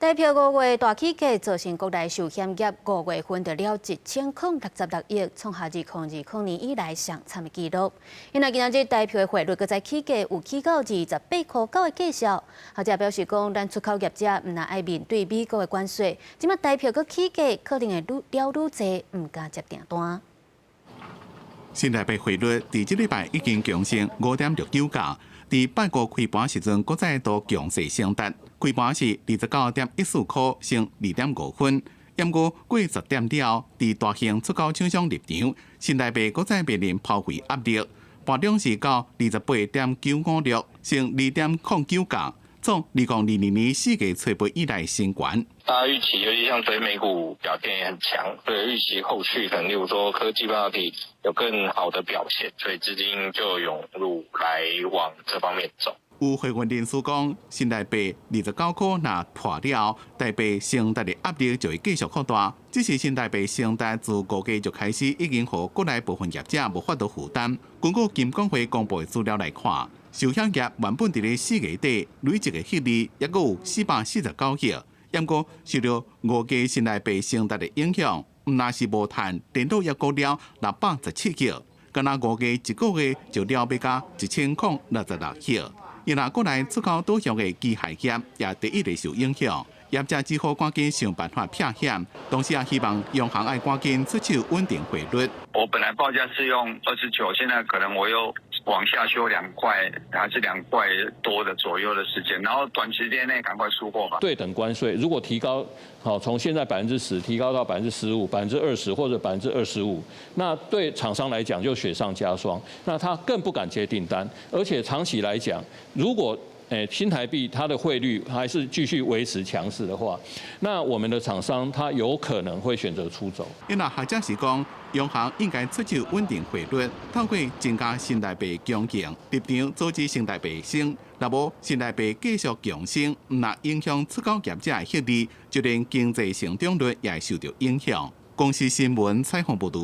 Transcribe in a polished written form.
台票五月大起價，造成國內壽險業五月份就了1066億，創下2020年以來上慘的紀錄。因為今仔日台票的匯率閣再起價，有起到28塊9的價數。學者表示講，咱出口業者毋但愛面對美國的關稅，這馬台票閣起價，可能會愈了愈濟，毋敢接訂單。新台幣匯率佇這禮拜已經強升5.69角，佇拜五開盤時陣，閣再度強勢升達，開盤是29.14塊，升2.5分。毋過過10點了後，佇大型出口廠商立場，新台幣閣再面臨拋匯壓力，盤中是到28.956，升2.09角，創2022年4月初八以來新高。大家預期，尤其像對美股表現也很強，所以預期後續可能，例如說科技半導體有更好的表現，所以資金就湧入來往這方面走。有匯銀人士講，新台幣29塊若破了，台幣升值的壓力就會繼續擴大。只是新台幣升值自五月就開始，已經予國內部分業者無法度負擔。根據金管會公布的資料來看，壽險業原本佇咧4月底累積的獲利，抑閣有449億。毋過受著五月新台幣升值的影響，毋但是無趁，顛倒抑閣了617億，干焦五月一個月就了欲加1066億。伊若國內出口導向的機械業也第一個受影響，業者只好趕緊想辦法避險，同時也希望央行愛趕緊出手穩定匯率。我本來報價是用29，現在可能我又往下修2塊，還是2塊多的左右的時間，然後短時間內趕快出貨吧。對等關稅如果提高，好，從現在10%提高到15%、20%或者25%，那對廠商來講就雪上加霜，那他更不敢接訂單，而且長期來講，如果新台幣它的匯率還是繼續維持強勢的話，那我們的廠商他有可能會選擇出走。因為學者是講，央行應該出手穩定匯率，透過增加新台幣供應，立場阻止新台幣升。若無新台幣繼續強升，毋但影響出口業者的獲利，就連經濟成長率也會受著影響。公視新聞採訪報導。